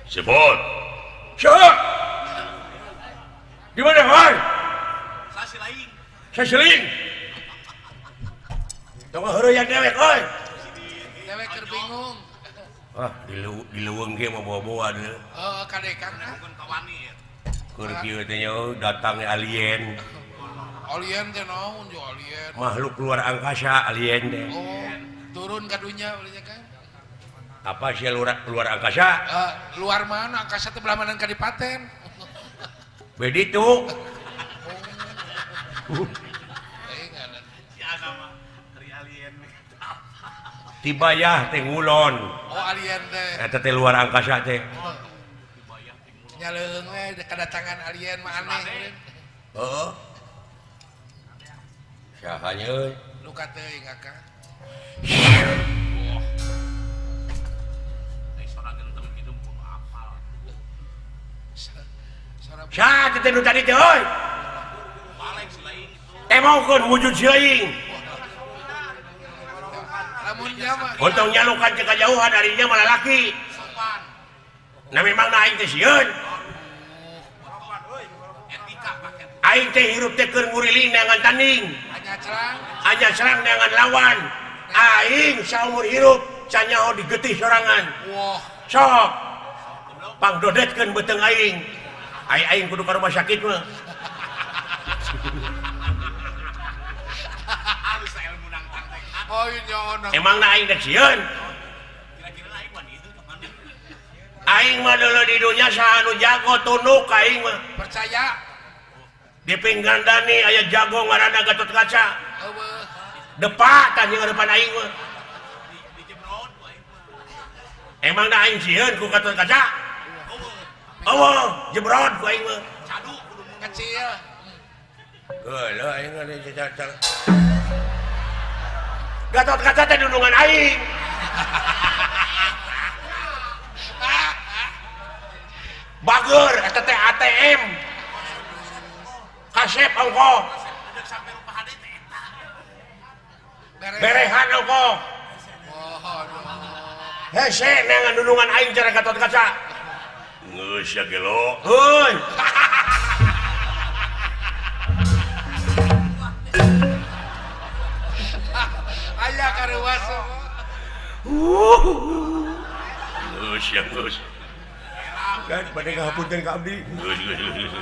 Sebut. Siapa? Di mana, Hai? Sasiling. Tong heureuyang dewek euy. Dewek keur bingung. Ah, di leuweung ge mah bawa-bawa deui. Heeh, kadekang ah. Keur kieu teh nya datang alien. Alien teh naon jo alien? Makhluk luar angkasa alien teh. Oh, turun ka dunya belinya kan. Apa sih luar angkasa? Luar mana? Angkasa teh belah mana kadipaten? Begitu. Tibayah teh ngulon. Oh, alien teh. Eta teh luar angkasa teh. Oh. Nya leuheung we kedatangan alien mah aneh. Heeh. Saha nya euy? Luka teuing akang. Saha teh nu tadi teh euy? Temongkeun wujud si laing. Untung nyalukan ke kejauhan darinya malah laki. Nah memang aing teh sieun. Aing teh hirup teh keur nguriling neangan tanding. Anya serang neangan lawan. Aing saumur hirup canyaho digetih sorangan. Sok pangdodetkeun beuteung aing. Aing kudu ka rumah sakit mah. Emang na aing dek sieun. Aing mah deuleu di dunya saha nu jago tunduk ka aing mah. Percaya. Di Pinggandani aya jago ngaranna Gatot Kaca. Depak tah jeung depan aing mah. Emang na aing sieun ku Gatot Kaca? Eueuh, jebrod ku aing mah. Kecil. Geuleuh aing mah Gatot Kaca teh dundungan aing. Bager eta teh ATM. Kasep ongko. Berehan ongko. Hese neangan dundungan aing cara Gatot Kaca. Geus ya gelo. Heuy. Aya karuas. Geus ya geus. Kan bade ngahapunten ka abdi. Geus geus geus.